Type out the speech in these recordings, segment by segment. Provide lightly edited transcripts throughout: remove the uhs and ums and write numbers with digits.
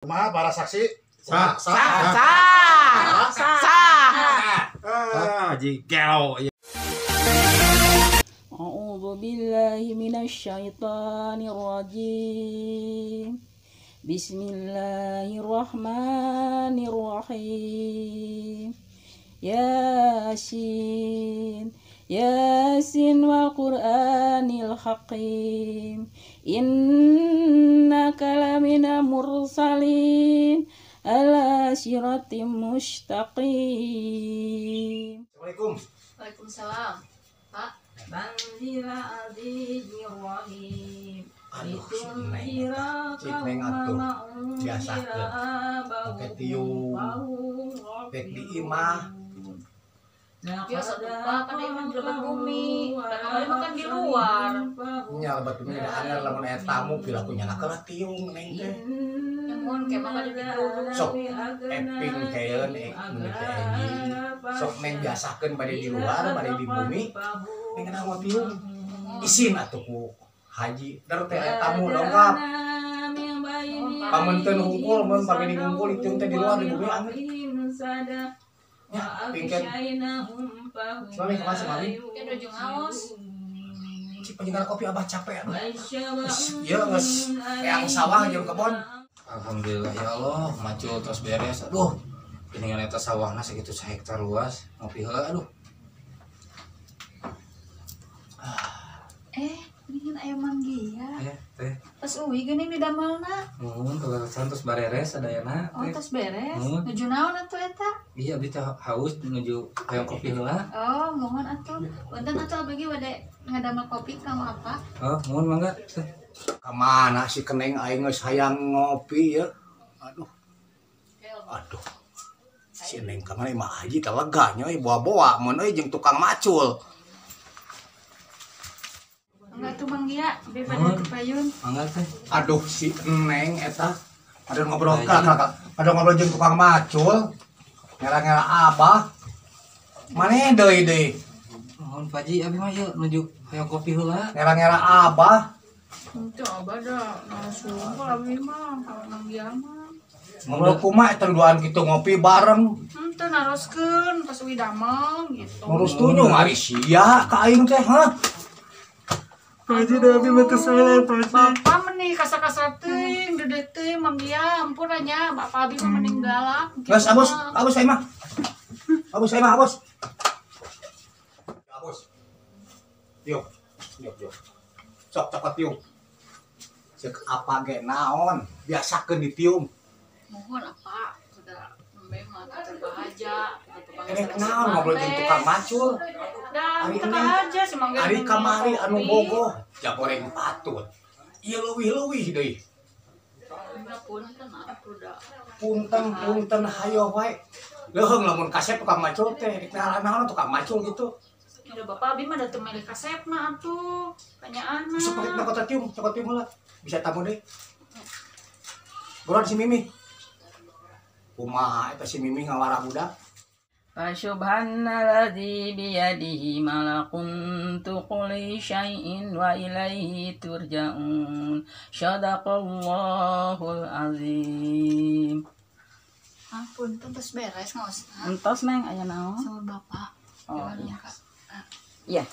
Kumaha para saksi? Sah. Sah. Sah. Sah. Ah, ji gelo. A'udzu billahi minasyaitonir rajim. Bismillahirrahmanirrahim. Yasin Yasin wal Qur'anil Hakim. Innaka lamina mursalin ala siratim mustaqim. Assalamualaikum. Waalaikumsalam. Pak. Tanzila azizir rahim. Aduh, si Neng. Si Neng atuh biasakeun make tiung dek di imah. Biasa tuh Pak, kan imah di lebat bumi. Dan kamari mah kan di luar. Nya lebat bumi da anger lamun aya tamu piraku nyalakeun lah tiung Neng teh. Mun ke mah bade dikerudung. Sok eping keun mun teh anjing. Sok Neng biasakeun bade di luar, bade di bumi. Neng kana mau tiung. Isin atuh ku haji der teh aya tamu dongkap. Pamunteun hungkul mun pamini hungkul tiung teh di luar di bumi anger. Ya, pingken. Mami kemana sih, Mami? Ya nuju ngaos. Cik penyegar kopi abah capek aduh. Ieu geus eang sawah jeung kebon. Alhamdulillah ya Allah, macul terus beres. Aduh, geuningan eta sawahna sakitu sahektar luas, ngopi heula aduh. Geuningan aya manggia. Ya, teh. Pas uwi geuning di damelna. Nuhun kaleresan tos bareres sadayana. Oh, tos beres. Nuhun. Nuju naon atuh eta? Iya, abdi teh haus nuju hayang kopi heula. Oh, mohon atuh. Punten atuh abdi ge bade ngadamel kopi kanggo apa? Oh, nuhun mangga teh. Kamana si Keneng aing geus hayang ngopi ya. Aduh. Aduh. Si Neng kamana imah haji teh lega nya euy boa-boa mun euy jeung tukang macul. Enggak tuh Mang Gia, abdi bade ke payun. Mangga teh. Aduh si Neng eta ada ngobrol ka ada ngobrol jeung tukang macul. Ngera-ngera abah. Maneh deui deui. Nuhun Pak Haji, abdi mah ieu nuju hayang kopi heula. Ngera-ngera abah. Itu abah dah langsung kalau abdi mah kalau Mang Gia mah. Ngobrol kumaha eta duaan kitu ngopi bareng. Henteu naroskeun pas uwi damel gitu. Ngurus tunjung ari sia ka aing teh, hah? Pak Haji da abdi mah teu salah Pak Haji. Bapak meni kasar-kasar teuing, gede teuing Mang Gia, ampun nya bapak abdi mah mending galak. Geus abos, abos aing mah. Abos aing mah abos. Abos. Yuk, yuk, yuk. Sok cokot tiung. Cek apa ge naon, biasakeun ditiung. Mohon apa? Sudah memang terbahaja. Ini naon ngobrol jeung tukang macul. Dah, Ari teka Neng. aja si Mang Gia. Ari kamari anu bogoh, jagoreng patut. Ieu leuwih-leuwih deui. Punten atuh da. Punten punten hayo wae. Leuheung lamun kasep tukang macul teh, rek naon tukang macul gitu. Udah bapak abi mah da teu milih kasepna atuh. Kanyaana. Sok pake kota tiung, cokot tiung heula. Bisa tamu deui. Buruan si Mimi. Kumaha eta si Mimi ngawara budak? Fasubhanalladzi biyadihi malakutu kulli syai'in wa ilaihi turja'un. Shadaqallahul azim. Ah, punten tos beres ngaosna. Entos Neng aya naon? Sama bapak. Oh iya. Iya.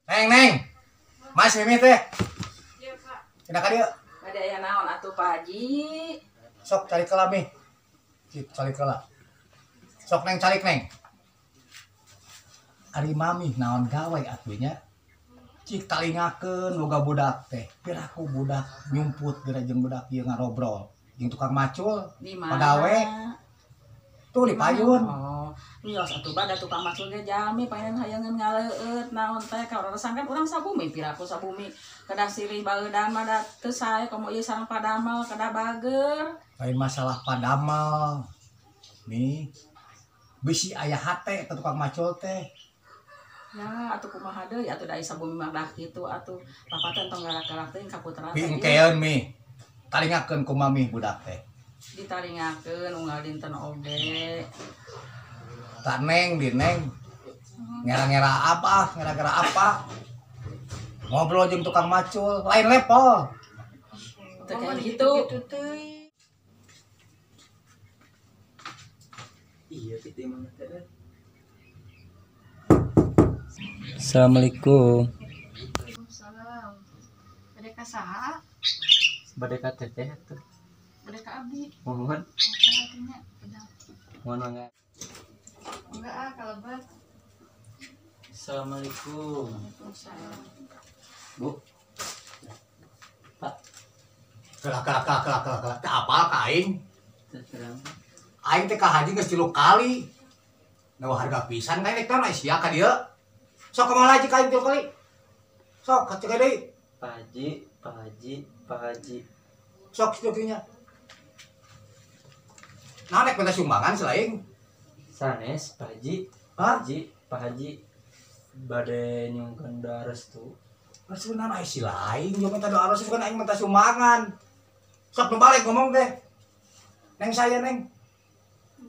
Neng, Neng. Mas Mimi teh. Iya, Pak. Pindah ka dieu. Bade aya naon atuh Pak Haji? Sok cari heula Mi. Cik, cari heula. Sok Neng calik Neng. Ari mami naon gawe atuh nya? Cik talingakeun boga budak teh. Piraku budak nyumput geura jeung budak ieu ngarobrol. Jeung tukang macul. Di mana? Pagawe. Tuh di payun. Oh, wios atuh bada tukang macul ge jami panen hayangeun ngaleueut naon teh karoresan kan urang sabumi piraku sabumi kedah silih baeudan mah da teu sae komo ieu sareng padamel kedah bager. Lain masalah padamel. Nih. Bisi aya hate eta tukang macul teh. Ya atuh kumaha deui atuh da sabumi mah dah kitu atuh papa teh entong galak-galak teuing ka putra teh. Pingkeun mi. Talingakeun ku mami budak teh. Ditalingakeun unggal dinten oge. Tak Neng di Neng. Ngera-ngera apa? Ngera-ngera apa? Ngobrol jeung tukang macul, lain level. Teu kayak gitu. Iya, kitu mah teh. Assalamualaikum. Waalaikumsalam. Bade ka saha? Bade ka teteh atuh. Bade ka abdi. Mohon. Mohon mangga. Enggak ah, kalebet. Assalamualaikum. Waalaikumsalam. Bu. Pak. Kelah kelah kelah kelah kelah kelah. Teu apal ka aing. Aing teh ka haji geus 3 kali. Nah harga pisan ka rek teh sia ka dieu. Sok kumaha haji ka aing 3 kali. Sok ka cek deui. Pak Haji, Pak Haji, Pak Haji. Sok kitu nya. Nah rek minta sumbangan selain sanes Pak Haji, Pak Haji, Pak Haji bade nyungkeun doa restu. Restu naon si lain jeung minta doa restu kan aing minta sumbangan. Sok nu balik ngomong teh. Neng saya neng.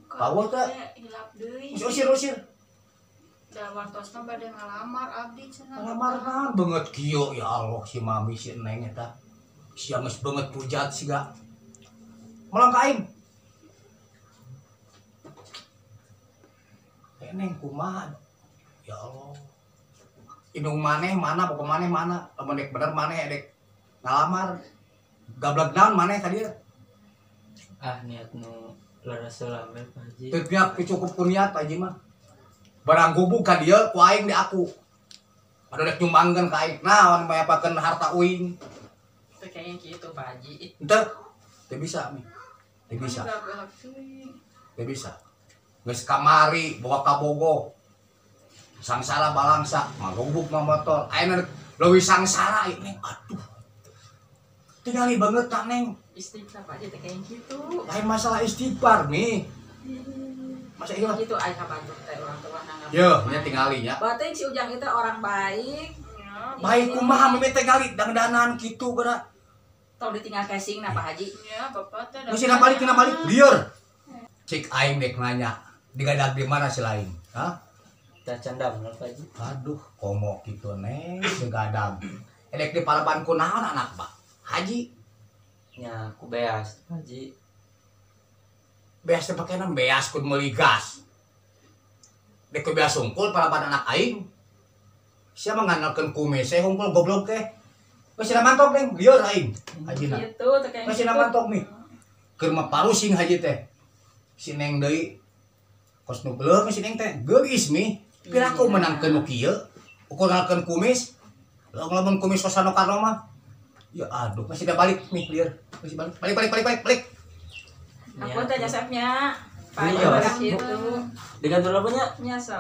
Bawa teh hilap deui. Usir-usir. Da wartosna bade ngalamar abdi cenah. Ngalamar naon beungeut kieu ya Allah si mami si neng eta. Sia geus beungeut pujat siga. Melang ka aing. Neng kumaha ya Allah. Indung maneh mana bapak maneh mana lamun dek bener maneh dek ngalamar. Gablek naon maneh ka dieu? Ah niat nu leres heula we Pak Haji. Teu niat cukup ku niat Pak Haji mah. Barang gubuk ka dieu ku aing di aku. Anu dek nyumbangkeun ka aing naon mayapakeun harta uing. Teu kayaknya kitu Pak Haji. Henteu. Teu bisa mi. Teu bisa. Teu bisa. Geus kamari bawa ka Bogo. Sangsara balangsa, magubuk mah motor. Ayeuna leuwih sangsara ieu neng. Aduh. Tingali banget tak neng. Istighfar Pak Haji teh kayaknya kitu. Lain masalah istighfar mi. Masa iya gitu aya kabantu teh orang tua nanggap. Yeuh, nya tingali nya. Berarti si Ujang itu orang baik. Baik kumaha mimi teh gali dangdanan kitu geura. Tong ditinggal casing na Pak Haji. Ya, bapak teh. Geus balik kena balik lieur. Cik aing dek nanya, digadag di mana si lain? Hah? Tah candam Pak Haji. Aduh, komo kitu neng digadag. Edek di palaban ku naon anak Pak? Haji. Nya ku beas Pak Haji. Beas teh pakena beas ku meuli gas. Dek ku beas hungkul palaban anak aing. Sia mangandalkeun kumis we hungkul goblok teh. Geus cenah mantok neng, lieur aing. Hajina. Kitu teh kayak Geus cenah mantok nih. Keur mah parusing haji teh. Si neng deui kos nu beuleum si neng teh geulis mi. Piraku menangkeun nu kieu, ukur ngalkeun kumis. Lamun kumis kosano karno mah. Ya aduh, masih da balik nih lieur. Masih balik. Balik balik balik balik balik. Aku teh jasepnya. Pak Haji gitu. Digantung apa nya? Nya sok.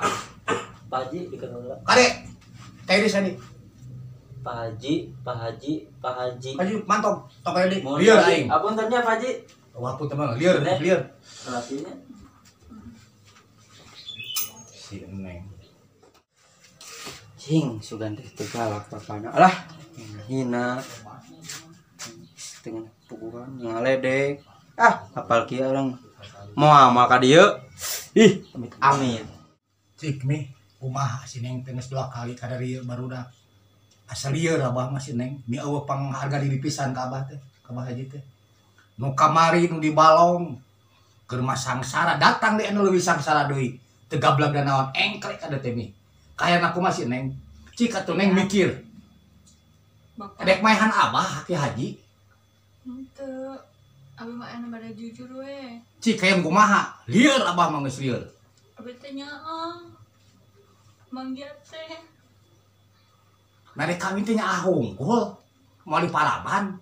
Pak Haji digantung heula. Kade. Teh di sani. Pak Haji, Pak Haji, Pak Haji. Haji mantap. Tok aya di. Lieur aing. Apunten nya Pak Haji. Wah, punten mah lieur, lieur. Salatinya. Si Neng. Cing, sugan teh teu galak bapana. Alah, hina. Setengah puguhan ngaledek. Ah, apal kieu urang. Moal moal ka dieu. Ih, amit amit. Cik mi, kumaha si Neng teh geus 2 kali ka dieu barudak. Asa lieur abah mah si Neng, mi eueuh pangharga diri pisan ka abah teh, ka Abah Haji teh. Nu kamari nu di balong keur mah sangsara datang deui anu leuwih sangsara deui. Teu gablak da naon engkrek ada teh mi. Kayana kumaha si Neng? Cik atuh Neng mikir. Dek maehan abah Ki Haji. Henteu. Abi mah anu bade jujur we. Cik hayang kumaha? Lieur abah mah geus lieur. Abi teh nyaah. Manggia teh. Nah dek kawin teh nyaah hungkul. Moal diparaban.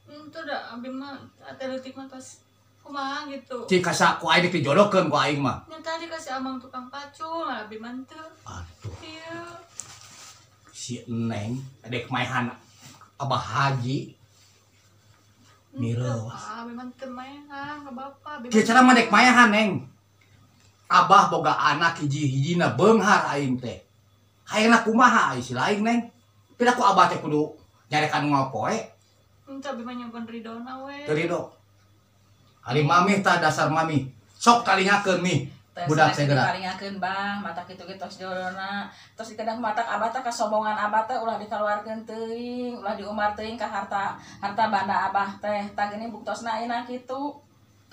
Henteu da abi mah ate leutik mah tos kumaha gitu. Cik kasa ku aing dijodohkeun ku aing mah. Nya tadi kasih amang tukang pacul, abi mah teu. Aduh. Ieu. Si Neng dek maehan Abah Haji. Mirewas. Abi mah teu maehan ka bapa. Kieu cara mah dek maehan Neng. Abah boga anak hiji-hijina beunghar aing teh. Hayangna kumaha ai si lain Neng? Pira ku abah teh kudu nyarekan unggal poe. Henteu abi mah nyumpun ridona we. Teu ridho. Ari mami tah dasar mami. Sok kalingakeun mi. Budak teh geura. Diparingakeun Bang, mata kitu ge tos jodona. Tos dikedah matak abah teh kasombongan abah teh ulah dikaluarkeun teuing, ulah diumbar teuing ka harta harta banda abah teh. Tah geuning buktosna ayeuna kitu.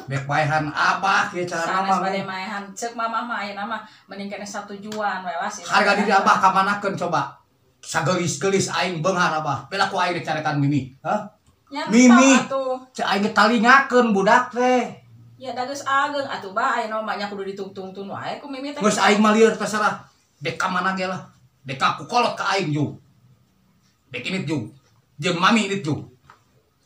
Bek maehan abah kieu carana mah. Sanes bade maehan ceuk mamah mah ayeuna mah mending keneh satujuan we lah. Harga diri abah kamanakeun coba? Sagelis-gelis aing beunghar abah. Bela ku aing dicarekan Mimi. Hah? Mimi. Ceuk aing talingakeun budak teh. Ya da geus ageng atuh bah ayeuna mah nya kudu ditungtungtun wae ku Mimi teh. Geus aing mah lieur terserah. Dek ka mana ge lah. Dek ku kolot ka aing jug. Dek init jug. Jeung mami init jug.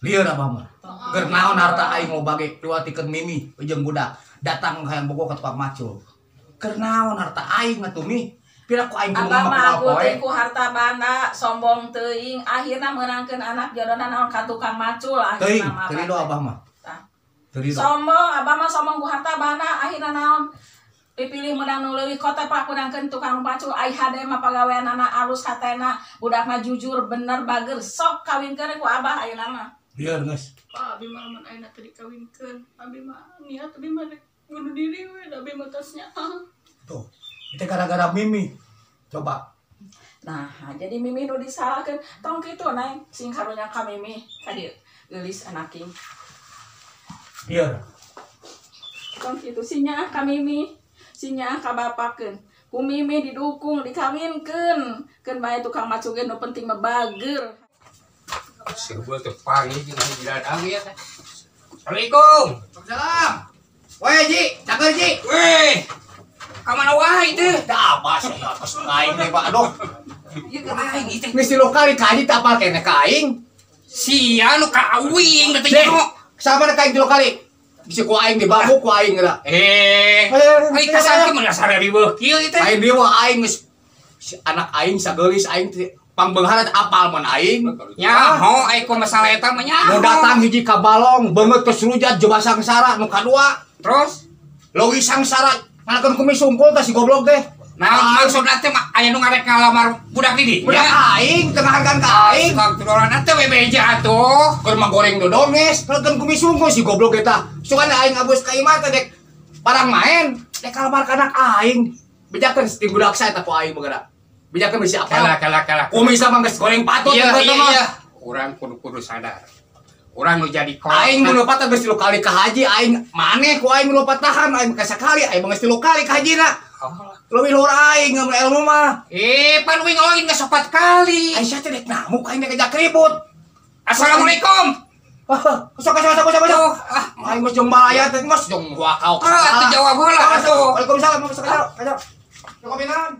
Lieur abah mah. Keur naon harta aing loba ge liwatikeun Mimi jeung budak. Datang hayang bogo ka tukang macul. Keur naon harta aing atuh Mi? Pira ku aing kudu abah mah poe. Ku harta banda sombong teuing akhirna meunangkeun anak jodona naon ka tukang macul akhirna mah. Teuing, teu abah mah. Sombong abah mah sombong ku harta banda akhirna naon dipilih menang nu leuwih kota pak kunangkeun tukang macul ai hade mah pagaweanana alus hatena budakna jujur bener bager sok kawinkeun ku abah ayeuna mah. Lieur geus. Pak abi mah lamun ayeuna teh dikawinkeun abi mah niat abi mah rek bunuh diri we da abi mah tos nyaah. Tuh, itu gara-gara Mimi. Coba. Nah, jadi Mimi nu disalahkeun tong kitu Neng sing karunya ka Mimi ka dieu geulis anaking. Iya. Tong kitu sinya ka Mimi, sinya ka bapakeun. Ku Mimi didukung, dikawinkeun. Keun bae tukang macul ge nu penting mah bager. Seubeuh teh panggih jeung si Dadang ieu teh. Assalamualaikum. Waalaikumsalam. Weh Ji, cager Ji. Weh. Ka mana wae teh? Da abah sia tos aing teh Pak. Aduh. Ieu aing ieu teh. Geus tilu kali ka haji teh apal keneh ka aing. Sia nu ka awing teh nyaho. Sama ka aing tilu kali. Bisa ku aing dibabuk ku aing geura. Eh, ai kasangki mun dasar riweuh kieu ieu teh. Aing riweuh aing geus si anak aing sageulis aing pangbeunghar apal mun aing. Nyaho ai ku masalah eta mah nyaho. Nu datang hiji ka balong beungeut geus rujat jebah sangsara nu kadua. Terus leuwih sangsara ngalakeun kumis sungkul teh si goblok teh. Nah, maksudna teh aya nu ngarek ngalamar budak di dinya. Budak aing teu ngahargaan ka aing. Astagfirullahaladzim teh we beja atuh. Keur mah goreng dodonges, ngalakeun kumis sungkul si goblok eta. Sugan aing abus ka imah teh dek parang main, dek kalamar ka anak aing. Bejakeun si budak saya teh ku aing begerak. Bejakeun bisi apal. Kalah kalah kalah. Kumis mah geus goreng patut iya, iya. Urang kudu sadar. Urang nu jadi kolot. Aing mun lopatan geus tilu kali ka haji aing maneh ku aing lompat tahan aing sakali aing geus tilu kali ka hajina. Leuwih luhur aing ngambil ilmu mah. Eh, pan uing oing geus opat kali. Aisyah teh dek ngamuk aing dek ngajak ribut. Assalamualaikum. Sok sok sok sok sok. Ah, aing geus jeung balaya teh geus jeung wakau. Ah, atuh jawab heula atuh. Waalaikumsalam, sok sok. Kopi naon?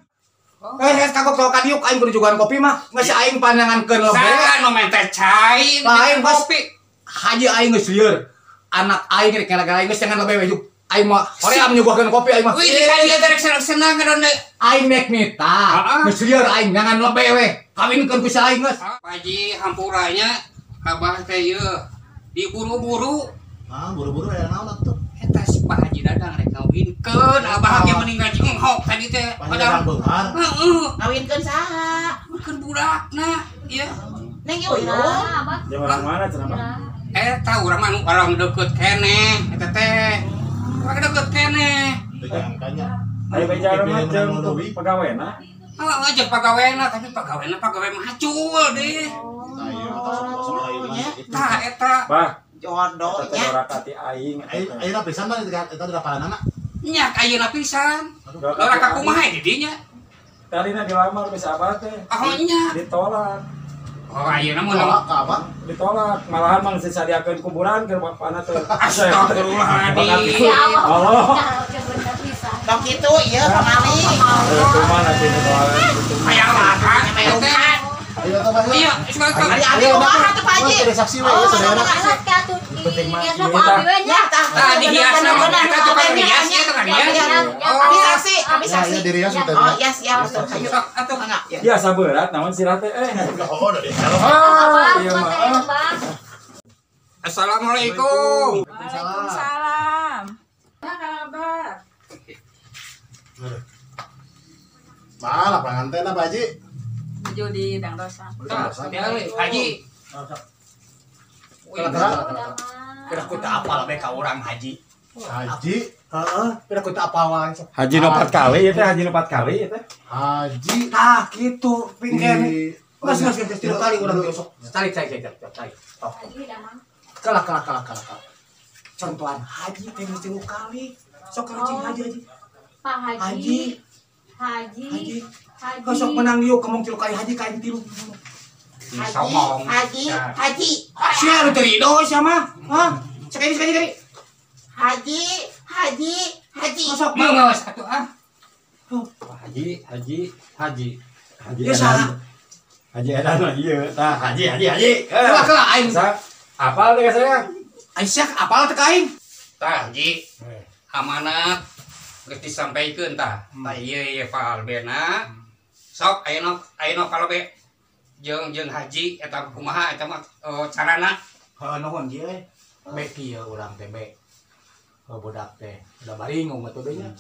Eh, kagok ka diuk aing kudu jugaan kopi mah. Geus aing pandangankeun lebeh. Saha nu menta cai lain kopi. Haji aing geus lieur. Anak aing rek gara-gara aing geus jangan lebeh we juk. Aing mah hoream nyuguhkeun kopi aing mah. Wih, di ka dieu teh rek senang-senang ngadon aing nek nita. Geus lieur aing jangan lebeh we. Kawinkeun ku si aing geus. Pak Haji hampuranya abah teh ieu diburu-buru. Ah, buru-buru aya naon atuh? Eta si Pak Haji Dadang rek ngawinkeun abah ge mending ngajenghok tadi teh. Padahal beunghar. Heeh. Ngawinkeun saha? Ngawinkeun budakna ieu. Neng Yuyun. Jeung orang mana cenah mah? Eta urang mah orang deukeut keneh eta teh. Orang deukeut keneh. Teu jangkanya. Aya beja mah jeung pegawena. Heeh, jeung pegawena tapi pegawena pagawe macul deh. Tah ieu mah tah eta. Bah, jodoh nya. Eta teh aing. Ayeuna pisan mah eta dirapalanana. Nya ayeuna pisan. Ora ka kumaha di dinya? Tarina dilamar bisa abah teh. Oh nya. Ditolak. Oh ayeuna mah ditolak ka abah? Ditolak, malahan mah disadiakeun kuburan keur bapana teh. Astagfirullahaladzim. Allah. Tong kitu ieu pamali. Kumaha sih Hayang makan teh. Iya, ari kumaha tuh Pak Haji? Saksi we ieu sadayana. Penting mah ya tah. Tah dihiasna mah kita tukang rias ya tukang rias. Kami saksi, kami saksi. Ya dirias teh. Oh, iya siap atuh. Sok atuh. Biasa berat naon sirah teh eh. Oh, udah dihelm. Ah, iya mah. Assalamualaikum. Waalaikumsalam. Apa kabar? Mah lapangan teh na Pak Haji. Nuju di Dangdosa. Haji. Kira ku teu apal be ka urang haji. Haji. Heeh, pira ku teu apal wae sok. Haji nu 4 kali ieu teh, haji nu 4 kali ieu teh. Haji. Tah kitu pingken. Geus geus geus 3 kali urang teh sok. Cari cari cari cari. Haji damang. Kalah kalah kalah kalah. Contohan haji teh geus 3 kali. Sok cing haji haji. Pak Haji. Haji. Haji. Haji. Sok menang dieu kemong 3 kali haji ka aing 3. Haji, haji, haji. Sia nu teu rido sia mah. Hah? Sekali sekali sekali. Haji, haji, haji. Sok geus atuh ah. Haji, haji, haji. Haji edan. Haji edan mah ieu. Tah, haji, haji, haji. Kalah kalah aing. Apal teh ka saya? Aing sia apal teh ka aing. Tah, Ji. Amanat geus disampaikeun tah. Tah ieu ieu Pak Albena. Sok ayeuna ayeuna kalobe jeung jeung haji eta kumaha eta mah carana. Heuh nuhun Ji euy. Be kieu urang teh be. Heuh budak teh udah baringung atuh be nya.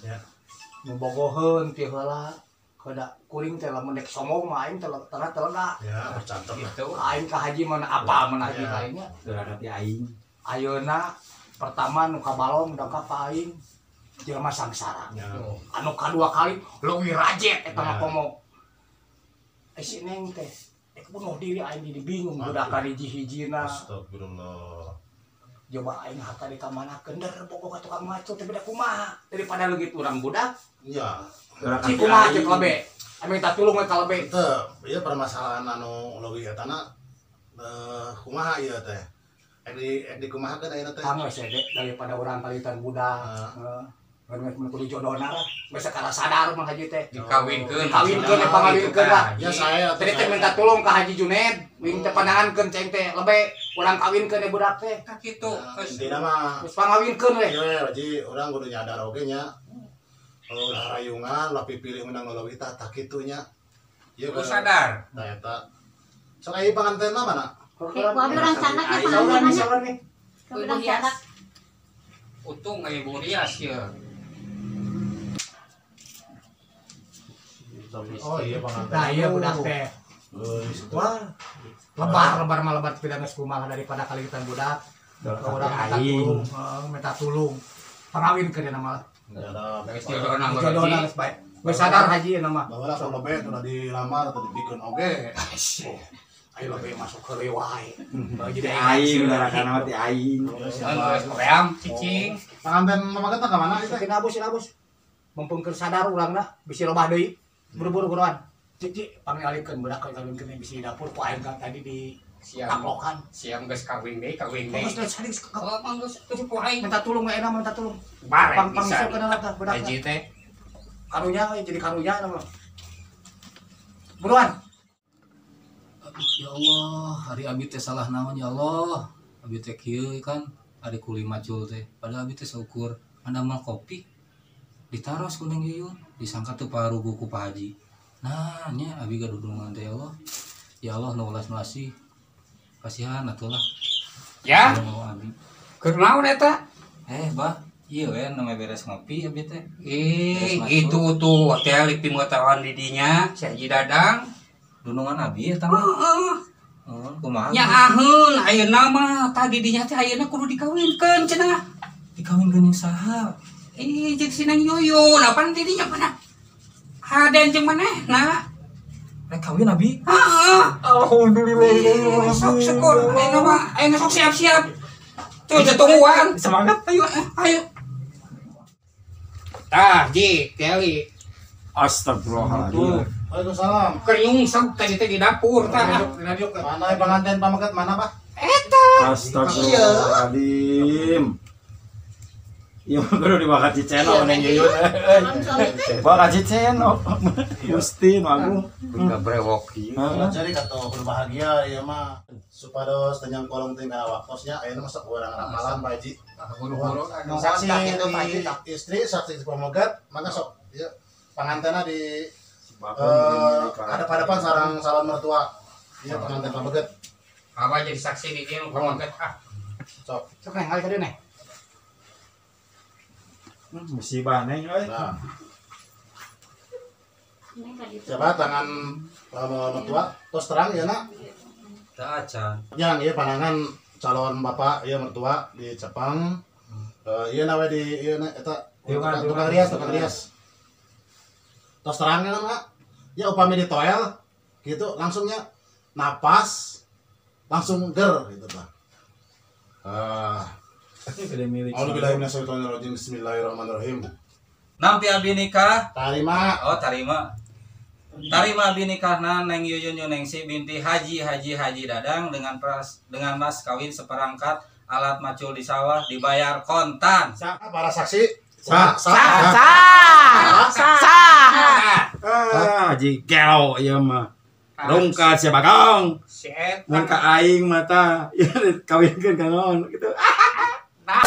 Nu bogoheun ti heula. Kada kuring teh lamun dek sombong mah aing teh telega. Ya, bercantum gitu. Aing ka haji mana apa mana haji ka aing nya. Geura ti aing. Ayeuna pertama nu kabalong dongkap ka aing jelema sangsara. Anu kadua kali leuwih rajet eta mah komo. Si Neng teh dek bunuh diri aing jadi bingung budak ka hiji-hijina. Astagfirullah. Coba aing harta di kamanakeun der bogoh ka tukang macul teh beda kumaha daripada leungit urang budak. Iya. Cik kumaha cek lebe. Aing minta tulung we ka lebe. Teu, ieu permasalahan anu leuwih eta na kumaha ieu teh. Ek di kumahakeun ayeuna teh. Tanggeus we daripada urang kalitan budak. Heeh. Mun kudu jodona lah. Geus sakara sadar mah haji teh. Dikawinkeun. Dikawinkeun eh pangawinkeun lah. Ya saya tadi teh minta tulung ka Haji Juned, wing teh pandangankeun ceng teh lebe urang kawinkeun we budak teh. Ka kitu. Intina mah geus pangawinkeun we. Ieu Haji urang kudu nyadar oge nya. Ulah rayungan, ulah pipilih menang leuwih tah tah kitu nya. Ieu kudu sadar. Tah eta. Sok aya pangantenna mana? Ku abi urang candak nya pangantenna. Urang candak. Untung aya Bu Rias ye. Oh iya panganten. Nah iya budak teh. Wah. Lebar lebar mah lebar tidak geus kumaha daripada kaligitan budak. Urang minta tulung, minta tulung. Pangawinkeun eta mah. Geus jodona geus bae. Geus sadar haji eta mah. Baheula sok lebe udah dilamar atau dibikeun oge. Ayo lebe masuk heureuy wae. Jadi aing udah mah ti aing. Geus koream cicing. Panganten mama kita ka mana ieu teh? Sinabus sinabus. Mumpung keur sadar urangna bisi robah deui. Buru-buru buruan. Cik cik pangalikeun budak kawinkeun bisi di dapur ku aing kan tadi di taklokan. Siang geus kawin deui, kawin deui. Geus geus oh geus geus ku aing. Minta tulung we enak minta tulung. Bareng pang bisa. Pang tah budak. Haji teh. Karunya we jadi karunya mah. Buruan. Aduh ya Allah, hari abi teh salah naon ya Allah. Abi teh kieu kan ari kuli macul teh. Padahal abi teh saukur ngadamel kopi. Ditaros ku Neng Yuyun, disangka teu parugu ku Pak Haji. Nah, nya abi gadudungan teh ya Allah. Ya Allah nu ulas masih. Kasihan atuh lah. Ya. Keur naon eta? Bah, ieu we nu beres ngopi abi teh. Ih, gitu tuh teh lipimotawan di dinya si Haji Dadang. Dunungan abi eta mah. Heeh. Kumaha? Nya aheun ayeuna mah tadi dinya teh ayeuna kudu dikawinkeun cenah. Dikawinkeun jeung saha? Ih, jeung si Neng Yuyun, apaan didinya mana? Haden jeung manehna. Rek kawin abi? Heeh. Alhamdulillah. Sok syukur ayeuna mah, ayeuna sok siap-siap. Tuh tungguan. Semangat. Ayo, ayo. Tah, Ji, Teli. Astagfirullahaladzim. Waalaikumsalam. Keur nyungsep tadi teh di dapur tah. Mana panganten pameket mana, Pak? Eta. Astagfirullahaladzim. Iya, kudu dibawa ka Ciceno Neng Yuyun. Bawa ka Ciceno. Gusti nu agung. Udah brewok ieu. Cari kata berbahagia ieu mah supados teu nyangkolong teh kana waktosnya ayeuna mah sok urang rapalan Pak Haji. Buru-buru Saksi istri saksi pamegat mangga sok ieu pangantena di hadap-hadapan sareng calon mertua. Ieu panganten pamegat. Apa jadi saksi di dieu pamegat ah. Sok. Sok neng ngalih ka dieu neng. Musibah neng euy. Nah. Siapa tangan mertua tos terang ya nak? Teu acan. Yang ieu pandangan calon bapak ieu mertua di Jepang. Ieu na we di ieu na eta tukang rias, tukang rias. Tos terangna mah. Ya upami di toel gitu langsungnya napas langsung ger gitu tah. A'udzubillahi minasyaitonirrajim. Bismillahirrahmanirrahim. Nampi abi nikah. Tarima. Oh, tarima. Tarima abi nikahna Neng Yuyun Yunengsi binti Haji Haji Haji Dadang dengan dengan mas kawin seperangkat alat macul di sawah dibayar kontan. Sah. Para saksi. Sah. Sah. Sah. Sah. Sah. Ah, haji gelo ieu mah. Rungkat sia Bagong. Mun ka aing mah tah, ieu kawinkeun ka naon gitu. Nah.